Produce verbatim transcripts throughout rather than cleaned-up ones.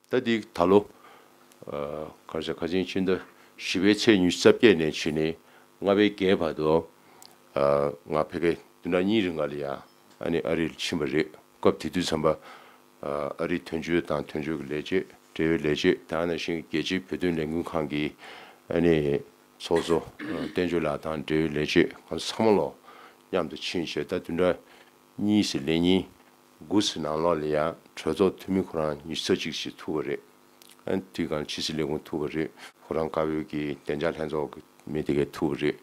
ད་འདི་ད་ལོ་གར་ས་ཁ་ཆེན་ཕྱི་ཟླ་བཞི་པའི་ཚེས་ཉི་ཤུ་རྩ་བརྒྱད་ནས་བྱས་ནས་ལྔ་པའི་བརྒྱད་བར་དུ་ང་ཕ་གི་བདུན་ཕྲག་གཉིས་རིང་ག་ལ་ཡ་ཨ་ནི་ཨ་རི་ལ་ཕྱིན་པ་རེད། སྐབས་དེ་དུས་ཙམ་པ་ཨ་རི་དོན་གཅོད་དང་དོན་གཅོད་ཀྱི་ལས་བྱེད་འབྲེལ་ཡོད་ལས་བྱེད་དེ་ནང་བཞིན་རྒྱལ་སྤྱིའི་བོད་དོན་ལས་འགུལ་ཁང་གི་ཨ་ནི་ཚོགས་གཙོ་བསྟན་ཆོས་ལགས་དང་འབྲེལ་ཡོད་ལས་བྱེད་ཁོང་ཚོ་ཚང་མ་ལོ་མཉམ་དུ་ཕྱིན་བྱས་ད་བདུན་ཕྲག་གཉིས་སུ་ལས་གཉིས་དགུ་ཙམ་ནང་ལོགས་ལ་ཡང་གྲོས་ཚོགས་འཐུས་མི་ཁོ་རང་ཉི་ཤུ་རྩ་གཅིག་ཞིག་ཐུག་པ་རེད། ཨ་དེའི་སྒང་ཕྱི་སྲིད་ལས་ཁུངས་ཐུག་པ་རེད། ཁོ་རང་བཀའ་བོད་ཀྱི་བདེ་འཇགས་ལྷན་ཚོགས་ཀྱི་མི་དེ་གས་ཐུག་པ་རེད།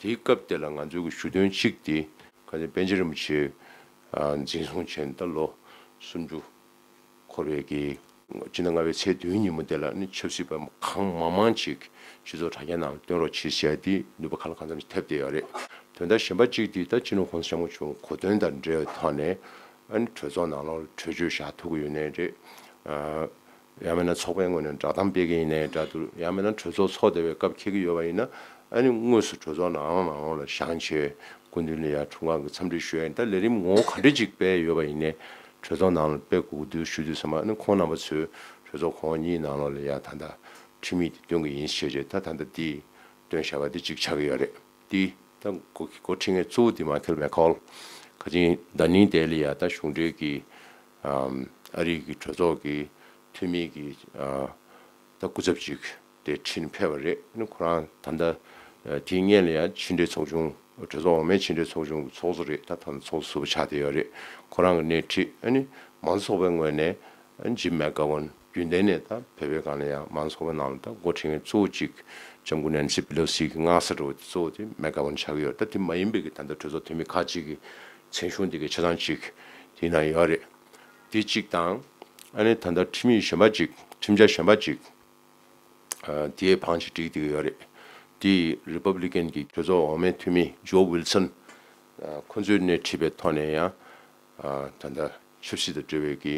དེའི་སྐབས་དེ་ལ་ང་ཚོའི་གི་ཞུ་དོན་གཅིག་དེ་ག་ཚོད་པཎ་ཆེན་རིན་པོ་ཆེ་འཛིན་བཟུང་བྱས་ནས་ད་ལོ་སུམ་ཅུ་འཁོར་བའི་གི་སྤྱི་ཟླ་ལྔ་པའི་ཚེས་བདུན་ཉིན་མོ་དེ་ལ་ནི་ཆབ་སྲིད་པ་གང་མང་མང་ཅིག་སྤྱི་ཚོགས་དྲ་རྒྱ་ནང་བཏོན་རོགས་བྱེད་ཟེར་ཏེ་ནུས་པ་གང་ལ་གང་འཚམ་ཞིག་ཐེབས་བསྡད་ཡོད་རེད། དོན་དག་གཞན་པ་གཅིག་དེ་ད་སྤྱི་ནོར་༸གོང་ས་༸སྐྱབས་མགོན་ཆེན་པོ་གོ་སྟོན་དང་འབྲེལ་བའི་ཐོག་ནས་ཨ་ནི་གྲོས་ཚོགས་ནང་ལོགས་ལ་གྲོས་ཆོད་བཞག་ཐུབ་ཀྱི་ཡོད་ནའི་རེད། ཡང་མིན་ན་ཚོགས་པའི་ངོས་ནས་བསྒྲགས་གཏམ་སྤེལ་མཁན་ཡིན་ནའི་འདྲ་འདུག་ཡང་མིན་ན་གྲོས་ཚོགས་ཚོགས་བསྡད་པའི་སྐབས་འཁེལ་གྱི་ཡོད་པ་ཡིན་ན་ཨ་ནི་དངོས་སུ་གྲོས་ཚོགས་ནང་ལོགས་ནང་ལོགས་ལ་བཞེངས་བྱས་སྐུ་མདུན་ལ་ཡང་དྲུང་ཁག་གི་འཚམས་འདྲི་ཞུ་ཡ་ཡིན། ད་ལས་རིམ་ངོ་བོ་ག་འདྲ་ཅིག་སྤེལ་ཡོད་པ་ཡིན་ནའི་གྲོས་ཚོགས་ནང་ལ་སྤེལ་དགོས་ཀྱི་འདུག་ཞུ་དུས་ཙམ་པ་ཨ་ནི་ཁོང་རྣམ་པ་ཚོས་གྲོས་ཚོགས་གོང་འོག་གཉིས་ནང་ལོགས་ལ་ཡང་ད་ལྟ་ཁྲིམས་ཡིག་དེ་འདོན་གྱི་ཡིན་ཞེས་བྱས་ད་ད་ལྟ་འདི་འདོན་བཞག་པ་འདི་གཅིག་ཆགས་ཀྱི་ཡོད་རེད། འདི་ད་འགོ་འགོ་ཁྲིད་མཁན་གཙོ་བོ་འདི་མ་ཁེལ་མེ་ཁོལ་ཁ་ཅིང་ཟླ་ནིང་དེ་ལ་ཡ་ད་གཞུང་འབྲེལ་གྱི་ཨམ་ཨ་རི་གི་གྲོས་ཚོགས་ཀྱི་འཐུས་མི་གི་ཨ་ད་སྐུ་ཚབ་ཅིག་དེ་ཁྲིད་ཕེབས་པ་རེད། ཨ་ནི་ཁོ་རང་ད་ལྟ་ཨ་དེའི་སྔོན་ལ་ཡ་ཕྱི་འབྲེལ་ཚོགས་ཆུང་གྲོས་ཚོགས་འོག་མའི་ཕྱི་འབྲེལ་ཚོགས་ཆུང་གི་ཚོགས་གཙོ་རེད། ད་ད་ལྟ་ཚོགས་གཙོ་ཟུར་པ་ཆགས་བསྡད་ཡོད་རེད། ཁོ་རང་གི་སྣེ་ཁྲིད་ཨ་ནི་མང་གཙོ་ཚོགས་པའི་ངོས་ནས་ཨ་ནི་ཇིམ་མེག་གྷ་ཝན་རྒྱུན་ལྡན་ནས་ད་བོད་པའི་སྒང་ལ་ཡང་མང་གཙོ་ཚོགས་པའི་ནང་ལ་ད་འགོ་ཁྲིད་མཁན་གཙོ་བོ་གཅིག་ལྕམ་སྐུ་ནན་སི་པེ་ལོ་སི་གི་སྔགས་ས་འགྲོ་བ་དེ་གཙོ་བོ་དེ་མེག་གྷ་ཝན་ཆགས་ཀྱི་ཡོད་རེད། ད་དེ་མ་ཡིན་པའི་གི་ད་ལྟ་གྲོས་ཚོགས་འཐུས་མི་ཁག་ཅིག་གི་མཚན་གཞུང་དེ་གི་ཆ་ཚང་ཅིག་དེའི་ནང་ཡོད་རེད། དེ་གཅིག་དང་ཨ་ནི་ད་ལྟ་ཁྲིམས་ཡིག་གཞན་པ་ཅིག་ཁྲིམས་འཆར་གཞན་པ་ཅིག་ཨ་དེའི་བང་ཞིག་བསྒྲིགས་བསྡད་ཀྱི་ཡོད་རེད། དེ་རི་པབ་ལི་ཀན་གི་གྲོས་ཚོགས་འོག་མའི་འཐུས་མི་ཇོ་ཝིལ་སན་ཨ་ཁོ་ཚོའི་སྣེ་ཁྲིད་པའི་ཐོག་ནས་ཡང་ཨ་ད་ལྟ་ཆབ་སྲིད་དང་འབྲེལ་བའི་གི་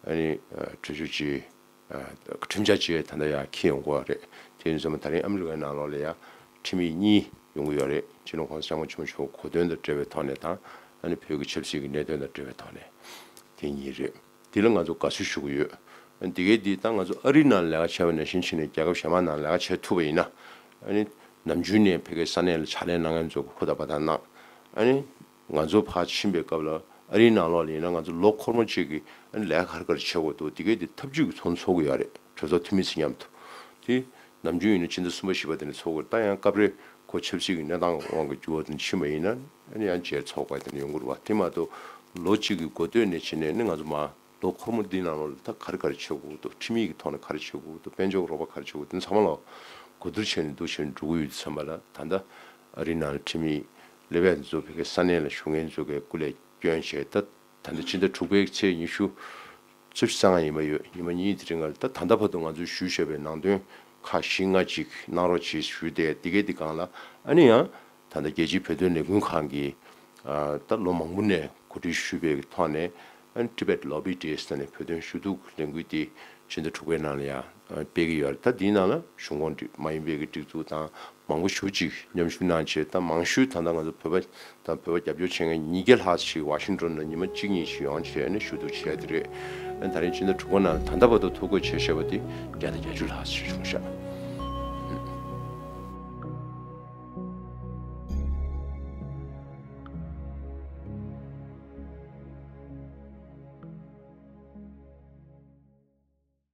ཨ་ནི་ཨ་གྲོས་ཆོད་ཅིག་ཨ་ཁྲིམས་འཆར་ཅིག་ད་ལྟ་ཡང་འཁྱེར་ཡོང་གི་ཡོད་རེད། དེ་ཡིན་ཙང་ད་རིང་ཨ་མི་རི་ཀའི་ནང་ལོགས་ལ་ཡང་ཁྲིམས་ཡིག་གཉིས་ཡོང་གི་ཡོད་རེད། སྤྱི་ནོར་༸གོང་ས་༸སྐྱབས་མགོན་ཆེན་པོ་མཆོག་གོ་སྟོན་དང་འབྲེལ་བའི་ཐོག་ནས་དང་ཨ་ནི་བོད་ཀྱི་ཆབ་སྲིད་ཀྱི་གནད་དོན་དང་འབྲེལ་བའི་ཐོག་ནས་དེ་གཉིས་རེད། དེ་ལ་ང་ཚོ་དགའ་བསུ་ཞུ་གི་ཡོད། ཨ་ནི་དེ་གའི་དེ་ད་ང་ཚོ་ཨ་རིའི་ནང་ལས་ཀ་བྱས་པ་ནང་བཞིན་བྱས་ནས་རྒྱལ་ཁབ་གཞན་པ་ནང་ལས་ཀ་བྱེད་ཐུབ་པ་ཡིན་ན་ཨ་ནི་ནམ་རྒྱུན་ནས་ཕ་གིའི་ས་གནས་ལ་ཕྱག་ལས་གནང་མཁན་ཚོ་གི་ཧུར་ཐག་འབད་ཐག་གནང་། ཨ་ནི་ང་ཚོ་ཕར་ཕྱིན་པའི་སྐབས་ལ་ཨ་རིའི་ནང་ལོགས་ལ་ཡིན་ན་ང་ཚོ་ལོ་འཁོར་མོ་གཅིག་གི་ཨ་ནི་ལས་ཀ་ག་རེ་ག་རེ་བྱེད་དགོས་འདུག་དེ་གའི་དེ་ཐབས་ཇུས་ཀྱི་ཚོགས་འདུ་ཚོགས་ཀྱི་ཡོད་རེད། གྲོས་ཚོགས་འཐུས་མི་ཚོ་མཉམ་དུ། དེ་ནམ་རྒྱུན་ཡིན་ན་ཕྱི་ཟླ་གསུམ་པ་བཞི་པ་དེ་ནས་ཚོགས་དགོས་རེད། ད་ཡང་སྐབས་རེ་ཁོ་ཆབ་སྲིད་ཀྱི་གནས་སྟངས་དབང་གིས་འགྱུར་བ་དེ་ཕྱིན་པ་ཡིན་ན་ཨ་ནི་ཡང་བརྗེ་ཚོགས་པ་དེ་ནས་ཡོང་གི་རེད་བ། དེ་མ་གཏོགས་ལོ་གཅིག་གི་འགོ་སྟོད་ནས་བྱས་ནས་ནི་ང་ཚོ་མ་ལོ་འཁོར་མོ་འདི་ནང་ལོགས་ལ་ད་ག་རེ་ག་རེ་བྱེད་དགོས་འདུག་ཁྲིམས་ཡིག་གི་ཐོག་ནས་ག་རེ་བྱེད་དགོས་འདུག་དཔལ་འབྱོར་རོགས་པ་ག་རེ་བྱེད་དགོས་འདུག་ཚང་མ་ལ་གོ་བསྡུར་བྱས་ནས་འདུག་བྱས་ནས་འགྲོ་གི་ཡོད་དུས་ཙམ་པ་ལ་ད་ལྟ་ཨ་རིའི་ནང་ལ་ཁྲིམས་ཡིག་སླེབས་ཡ་འདི་ཚོ་ཕ་གིའི་ས་གནས་ལ་བཞུགས་མཁན་ཚོ་གིས་སྐུ་ལས་བསྐྱོན་བྱས་ད་ད་ལྟ་ཕྱི་ཟླ་དྲུག་པའི་ཚེས་ཉི་ཤུ་རྩ་བཞི་ཙམ་ཡིན་པ་ཡོད། ཉི་མ་གཉིས་དེ་རིང་ལ་ད་ད་ལྟ་བར་དུ་ང་ཚོས་ཞུས་བཞག་པའི་ནང་དོན་ཁག་བཞི་ལྔ་ཅིག་གནང་རོགས་བྱེད་ཞུས་ཏེ་དེ་གའི་དེ་སྒང་ལ་ཨ་ནི་ཡང་ད་ལྟ་རྒྱལ་སྤྱིའི་བོད་དོན་ལས་འགུལ་ཁང་གིས་ཨ་ད་ལོ་མང་པོ་ནས་གོ་སྒྲིག་ཞུས་པའི་ཐོག་ནས་ཨ་ནི་Tibet Lobby Days ལབ་ནས་བོད་དོན་ཞུ་གཏུག་ལས་འགུལ་དེ་ཕྱི་ཟླ་དྲུག་པའི་ནང་ལ་ཡང་སྤེལ་གྱི་ཡོད་རེད། ད་འདིའི་ནང་ལ་གཞུང་ཁོངས་མ་ཡིན་པའི་གི་སྒྲིག་འཛུགས་དང་མང་པོ་ཞེ་ཅིག་མཉམ་ཞུགས་གནང་བྱས་ད་མང་ཤོས་ད་ལྟ་ང་ཚོ་བོད་པ་དང་བོད་པ་རྒྱབ་སྐྱོར་བྱེད་མཁན་ཉིས་བརྒྱ་ལྷག་ཅིག་ཝ་ཤིང་ཏོན་ལ་ཉི་མ་གཅིག་གཉིས་ཤིག་ཡོང་བྱས་ནས་ཞུ་གཏུག་བྱས་དེ་རེད། ད་རིང་ཕྱི་ཟླ་དྲུག་པ་ནང་ལ་ད་ལྟ་བར་དུ་ཐོ་འགོད་བྱས་བཞག་པ་དེ་བརྒྱ་དང་བརྒྱད་ཅུ་ལྷག་ཅིག་བྱུང་ཤག